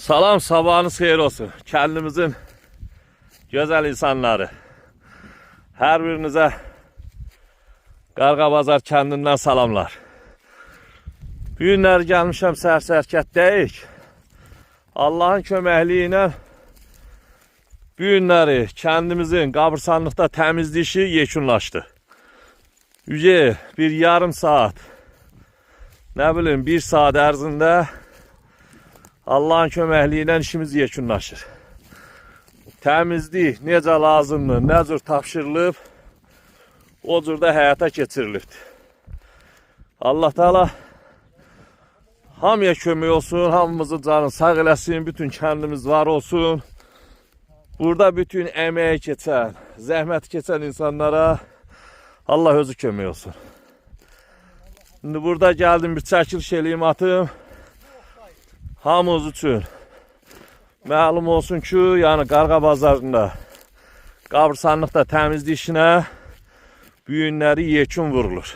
Salam, sabahınız xeyir olsun. Kəndimizin gözəl insanları. Hər birinizə Qarğabazar kəndindən salamlar. Bu günlər gəlmişəm səhər-səhər kətdəyik. Allahın köməkliyi ilə bu günləri kəndimizin qəbirstanlıqda təmizlik işi yekunlaşdı. Ücə bir yarım saat, nə bilim bir saat ərzində Allahın köməkliyi ilə işimiz yekunlaşır. Təmizlik necə lazımdır, nə cür tapşırılıb, o cür də həyata keçirilibdir. Allah Teala hamıya kömək olsun, hamımızın canı sağ eləsin, bütün kəndimiz var olsun. Burada bütün əməyi keçən, zəhmət keçən insanlara Allah özü kömək olsun. Şimdi burada gəldim bir çəkiliş eləyim atım. Hamımız üçün məlum olsun ki, yəni Qarğa bazarında qəbirstanlıqda təmizlik işinə bu günləri yekun vurulur.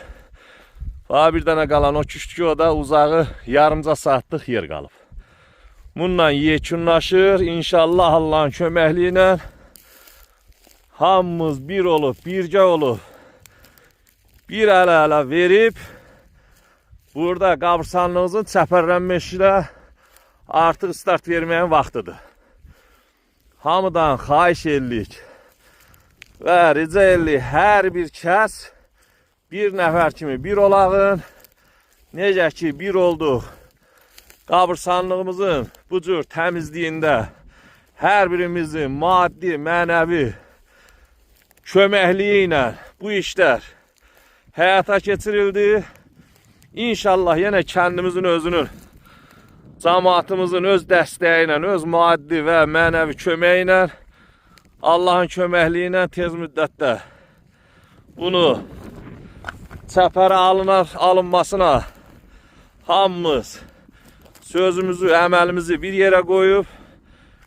Daha bir dənə qalan o küştük o da uzağı yarımca saatlıq yer qalıb. Bununla yekunlaşır. İnşallah Allahın köməkliyi ilə hamımız bir olub, birgə olub, bir əl-ələ verib burada qəbirstanlığımızın çəpərlənmə işinə artıq start verməyin vaxtıdır. Hamıdan xahiş edirik və rica edirik hər bir kəs bir nəfər kimi bir olağın. Necə ki bir olduq. Qəbirstanlığımızın bu cür təmizliyində hər birimizin maddi, mənəvi köməkliyi ilə bu işlər həyata keçirildi. İnşallah yenə kəndimizin özünün, cəmaatımızın öz dəstəyi ilə, öz maddi və mənəvi köməyi ilə, Allahın köməkliyi ilə tez müddətdə bunu çəpərə alınmasına hamımız sözümüzü, əməlimizi bir yerə qoyub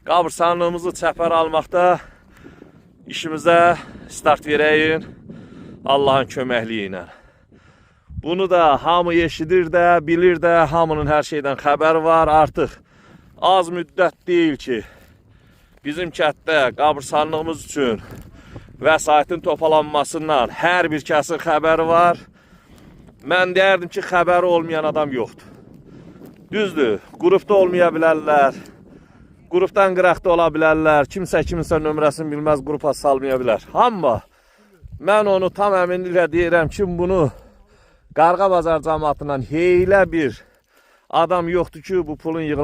qəbirstanlığımızı çəpərə almaqda işimizə start verəyin Allahın köməkliyi ilə. Bunu da hamı eşidir də, bilir də, hamının hər şeydən xəbəri var. Artıq az müddət deyil ki, bizim kənddə qəbirstanlığımız üçün vəsaitin topalanmasından hər bir kəsin xəbəri var. Mən deyərdim ki, xəbəri olmayan adam yoxdur. Düzdür, qrupda olmaya bilərlər, qrupdan qıraqda ola bilərlər, kimsə kiminsə nömrəsini bilməz, qrupa salmaya bilər. Amma mən onu tam əminliklə deyirəm ki, bunu Qarğa bazar cəmaatından heylə bir adam yoxdur ki, bu pulun yığılmasını